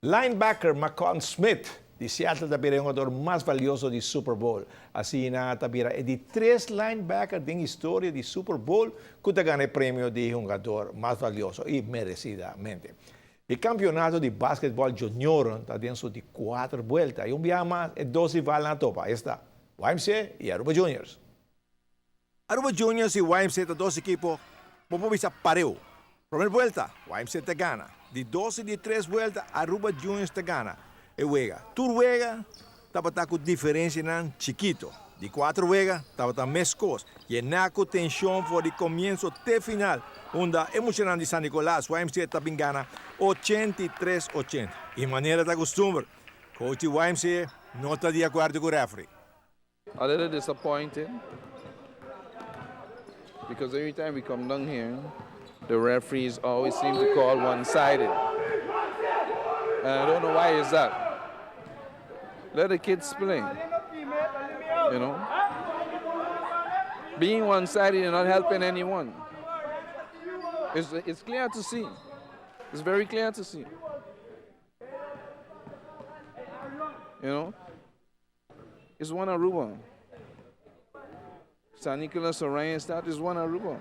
Linebacker Maquon Smith di Seattle ta bira e hungador mas valioso di Super Bowl. Asina ta bira e di tres linebacker den historia di Super Bowl cu ta gana e premio di hungador mas valioso y merecidamente. E campeonato di basketball junioren ta den su di cuater buelta y un biaha mas e dos rivalnan a topa, esta YMCA y Aruba Juniors. Aruba Juniors y YMCA ta dos ekipo bo por bisa pareu. Promer buelta, YMCA ta gana. Di dos y di tres buelta, Aruba Juniors ta gana e wega. Tur wega tabata cu diferencianan chikito. Di cuater wega tabata mescos, yena cu tension for di comienso te final, unda e muchanan di San Nicolas, YMCA ta bin gana 83 80. Y manera ta custumber, coach di YMCA no ta di acuerdo cu referee. A little disappointed because every time we come down here, the referees always seem to call one-sided. And I don't know why is that. Let the kids play. You know? Being one-sided and not helping anyone. It's, it's clear to see. It's very clear to see. You know? It's one Aruba. San Nicolas, Oranjestad is one Aruba.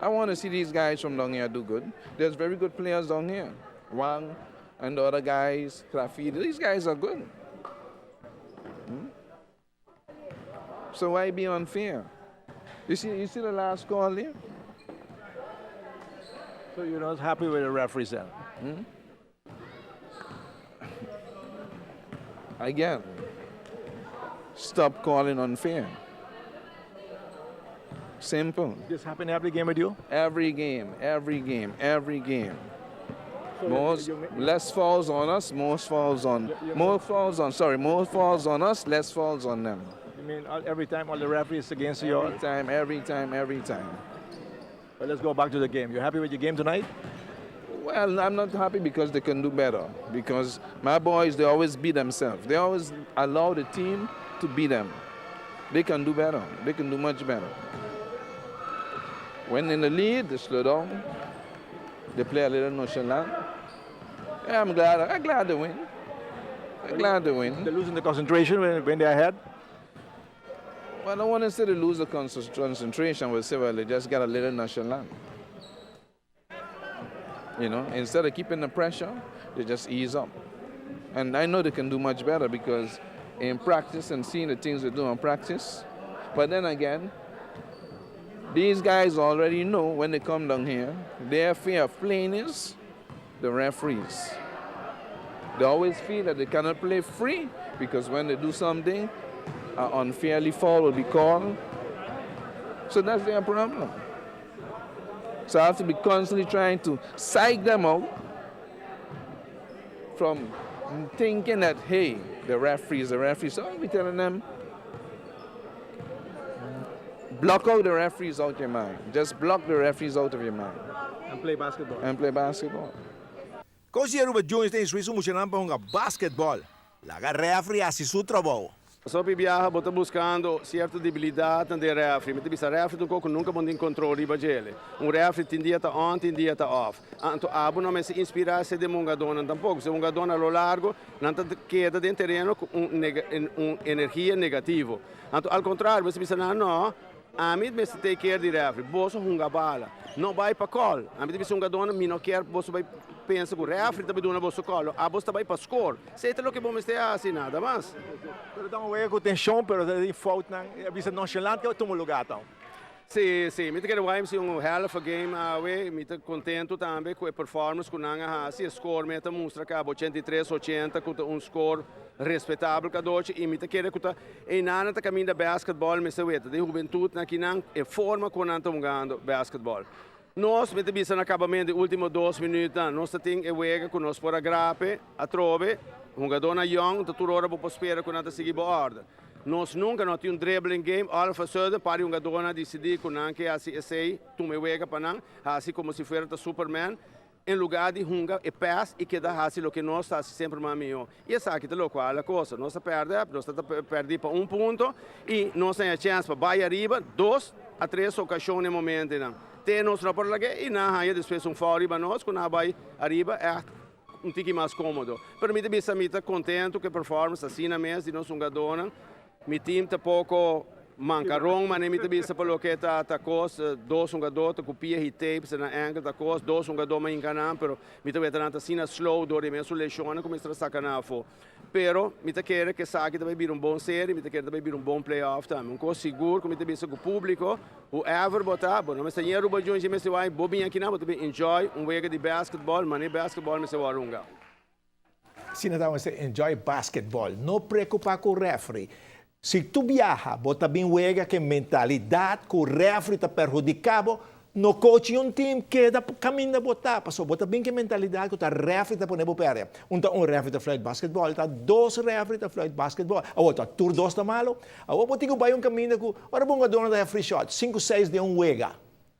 I want to see these guys from down here do good. There's very good players down here. Wang and the other guys, Clafid, these guys are good. So why be unfair? You see the last call there? So you're not happy with the referees then? Again, stop calling unfair. Simple. This happen every game with you? Every game, every game, every game. So Most less falls on us, most falls on more falls on sorry, more falls on us, less falls on them. You mean every time all the referees against you? Every time, every time, every time. But let's go back to the game. You happy with your game tonight? Well, I'm not happy because they can do better. Because my boys, they always beat themselves. They always allow the team to beat them. They can do better. They can do much better. When in the lead, they slow down. They play a little nonchalant. Yeah, I'm glad. I'm glad to win. I'm glad to win. They're losing the concentration when they're ahead? Well, I don't want to say they lose the concentration, but say, well, they just got a little nonchalant. Instead of keeping the pressure, they just ease up. And I know they can do much better because in practice and seeing the things they do in practice. But then again, these guys already know when they come down here, their fear of playing is the referees. They always feel that they cannot play free because when they do something, an unfairly foul will be called. So that's their problem. So I have to be constantly trying to psych them out from thinking that, hey, the referees, the referees. So I'll be telling them, block out the referees out your mind. Just block the referees out of your mind. And play basketball. And play basketball. Coach Aruba Juniors ta instrui su muchanan pa hunga basketball. Laga referee hasi su trabou. So biaha bo ta buscando cierto debilidad den referee. Mi ta bisa referee un poco nunca bo tin control riba dje. Un referee tin dia ta on, tin dia ta off. Anto abo no mester inspira esey den hungadonan tampoco. Si hungadonan a lo largo, nan ta keda den tereno cu un energia negativo. Anto al contrario, bo bisa no, ami mester take care di referee. Boso hunga bala. No bay pa call. Ami bisa hungadonan, mi no kier boso bay pensa cu referee ta duna boso call. Abo ta bay pa score. Esey ta loke bo mester hasi, nada mas. Pero ta un wega cu tension, pero tin fout nan, bisa nonchalant cu tuma lugar anto. Si, mi ta kere YMCA un hell of a game awe, mi ta contento tambe cu e performance cu nan a hasi, score mi ta mustra cu 83-80 cu un score respetabel cadochi y mi ta kere cu ta e nan ta caminda basketball mester weta di hubentud na kinan e forma cu nan ta hungando basketball. Nos, mi ta bisa na acabamento di ultimo 2 minuut, nos tin e wega cu nos por a grab atrobe, hungadonan young, ta tur ora bo spera cu nan ta sigui bo order. Nos nunca no tin un dribbling game, all of a sudden, pa hungadonan dicidi cu nan kier hasi esey, tuma wega pa nan, hasi como si fuera Superman, en lugar di hunga e pass y keda hasi loke nos ta semper mas miho. Y esaki ta locual e cos, nos a perde, nos a perde pa un punto y nos tin chance pa bay ariba, 2 a 3 ocasion na momentonan. Te nos no por lage y nan haya despues un foul riba nos, cu nan bay ariba, echt. un tiki mas komodo. Pero mi ta bisa mi ta kontentu ku e performance asina mes di nos hungadónan. Mi team ta poko mankaron, manera mi ta bisa pa loke ta ta kos, dos hungadó ta ku pia hi tapes na enkel ta kos, dos hungadó ma hinka nan, pero mi ta weta nan ta asina slow dor di mesun leshonnan ku mester a saka nan afó. Pero mi ta kere ku esaki ta bai bira un bon serie, mi ta kere ta bai bira un bon playoff tambe. Un kos sigur ku mi ta bisa ku públiko, whoever bo ta, bo no mester ñe Aruba Junji mester wak, bo bin akinan bo ta bin enjoy un wega di basketball, manera basketball mester wòrdu hunga. Asina ta mester enjoy basketball, no preocupa cu referee. Si tu biaha bo ta bin wega cu e mentalidad cu referee ta perhudica bo, no coach un team, keda caminda bo ta, pasobra bo ta bin cu e mentalidad cu ta referee ta pone bo perde. Un ta un referee ta fluit basketball, ta dos referee ta fluit basketball. Awor ta tur dos ta malo? Awor bo tin cu bay un caminda cu ora bo hungadornan ta haña free shot, cinco seis den un wega.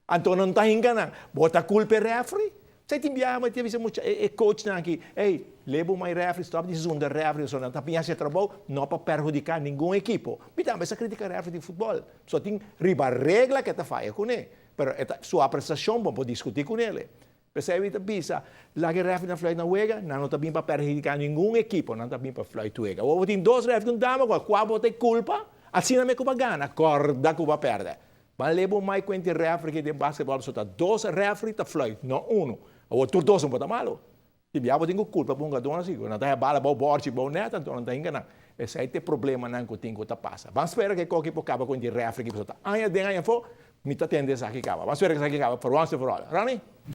Anto nan ta hinka nan. Bo ta kulpa e refri? Esei tin biaha mi ta bisa mucha e coachnan aki, ey, leba un mai refri, stop di zunda refri, pasobra nan ta bin hasi e trabou no pa perhudiká ningun ekipo. Mi tambe sa kritiká refri di futbòl, pasobra tin riba regla ku e ta faya kuné, pero e ta su apresashon bo por diskutí kunele. P'esei mi ta bisa, laga e refrinan fluit na wega, nan no ta bin pa perhudiká ningun ekipo, nan ta bin pa fluit wega. Awor bo tin dos refri ku un dama kua bo ta e kulpa? Asina mi ku bo a gana, kòrda ku bo a pèrdè. Ban leba un mai kuenti refri ki den basketball pasobra ta dos refri ta fluit, no uno. Awor tur dos no por ta malo. Tin bia bo tin ku kulpa pa hungadónan si ku nan ta haña bala bou bòrchi, bou nèt, anto nan ta hinka nan. Esei ta e problemanan ku tin ku ta pasa. Ban spera ku e koki por kaba kuenti refri aki pasobra ta aña den aña afó mi ta tende esaki kaba. Ban spera ku esaki kaba for once and for all. Ronnie?